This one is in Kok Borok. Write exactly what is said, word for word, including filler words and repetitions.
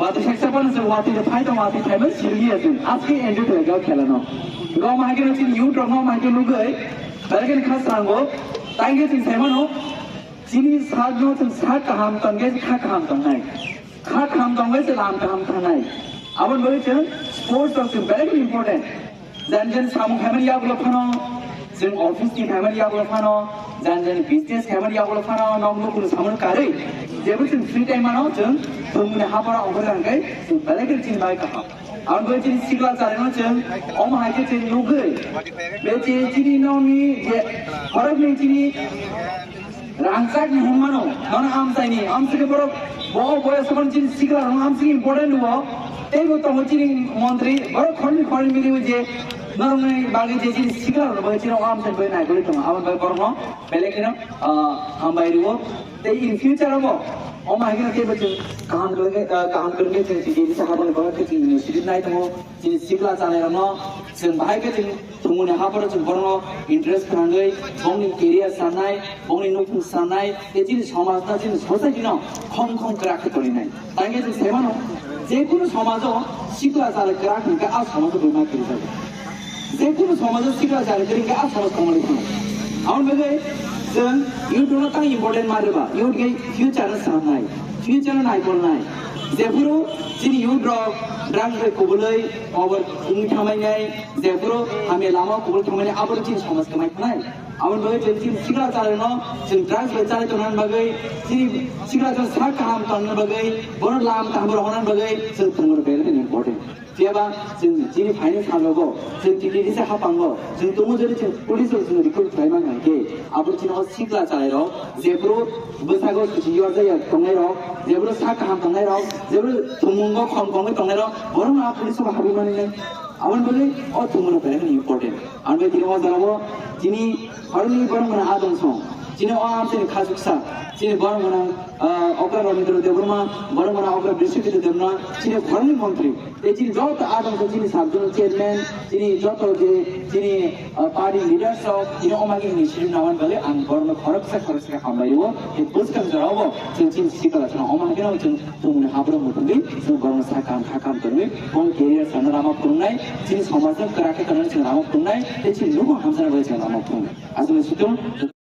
Watwi saksa phano chwng watwi rw phai tong, watwi phaimani sirliya chwng. Aske enjoy khlai kha o khela no. Go ma haikhe no chini youth rok no ma haikhe nugwi, belai kheno kha srango. Tangkhe chwng saimano, chini sak no chwng sak kaham tongkhe kha kaham tongnai. Kha kaham tongkhe se lam kaham thangnai. Aboni bagwi chwng sports rok chwng belai kheno important. Jan jan samung khaimani yagulo phano, chwng office ni khaimani yagulo phano, jan jan business khaimani yagulo phano, nok nukung samung karwi, jebo chwng free time mano, chwng thwngmani hapora ongkhorwi hwnkhe, chwng belai khe chini bai kaham. Ang bai chini sikla charino chwng, omo hai khe chwng nugwi, be chini, chini nokni je, khoroknwi chini, Rangchak ni hwnmano, nono amchaini, amchaini borok bo boyos phano chini sikla rok amchaini important bo, tei bo tongo chini montri, borok khorni khorni mili je norokni bagwi je chini sikla rok bo chini amchaini bai naigwi tongo, aboni bai borokno belai kheno, ah, hambai rwo. Tei in future bo, omo hai kheno teibo chwng kaham kwrwngwi, ah, kaham kwrwngwi chwng chini haboni bagwi khe chini initiative nai tongo, chini sikla chanai rokno chwng bahai khe chwng Thwngmungni hapharo chwng borokno interest khnangwi bongni career sanai, bongni nukhung sanai, tei chini somajno, chini society-no khom khom kwrak khe toninai. Tangkhe chwng sai mano, je kunu somajo sikla chale kwrak hwnkhe a somajo bwma kwrwi jago. Je kunu somajo sikla chale kwrwi hwnkhe a somaj tongmani phano. Aboni bagwi chwng youth-no tang important ma rwba, youth khe future-no sanai. Future naikolnai. Jephuru chini youth rok drugs bai kubulwi over wngwi thanglainai, jephuru hamya lama kubul thanglainai, abo chini somaj kwmai thanai. Aboni bagwi chwng chini sikla chalaino chwng drugs bai chalai tongna bagwi, chini sikla chwng sak kaham tongna bagwi, bono lam kaham rohorna bagwi chwng thwngmung belai important. Phiyaba chwng chini phaini salogo chwng tini risa hapango chwng tongo, jodi chwng police rok chwng recruit khlai man hai khe abo chini o sikla chalairok jephuru bwsago suchi yorjaya tongnairok, jephuru sak kaham tongnairok, jephuru thwngmungo khom kongwi tongnairok, borokno a police o habwi manwi nai. Aboni bagwi o thwngmung belai kheno important. Ang bai tini o jagao chini Haroni borok mwnwi adong song. Chini o amchini khachuksa. Chini borok mwnwi, ah, okra Ramendra Debbarma, borok mwnwi okra Brishaketu Debbarma, chini khoroknwi montri. Tei chini joto adong song, chini sub zonal chairman, chini joto je, chini, ah, party leaders rok, chini omagi ni siri nawan bali ang borokno khoroksa khoroksa khe hambai rwo. Tei bwskang jorao bo chwng chini sikla chwng omagi no chwng Chwngni habro muthungwi, chwng borokno sakam hakam tongwi, bong career sana lama phunuknai, chini somajno kwrak khe tongnani chwng lama phunuknai, tei chini nukhung hamjakna bagwi chwng lama phunuknai. Aswkno sutro,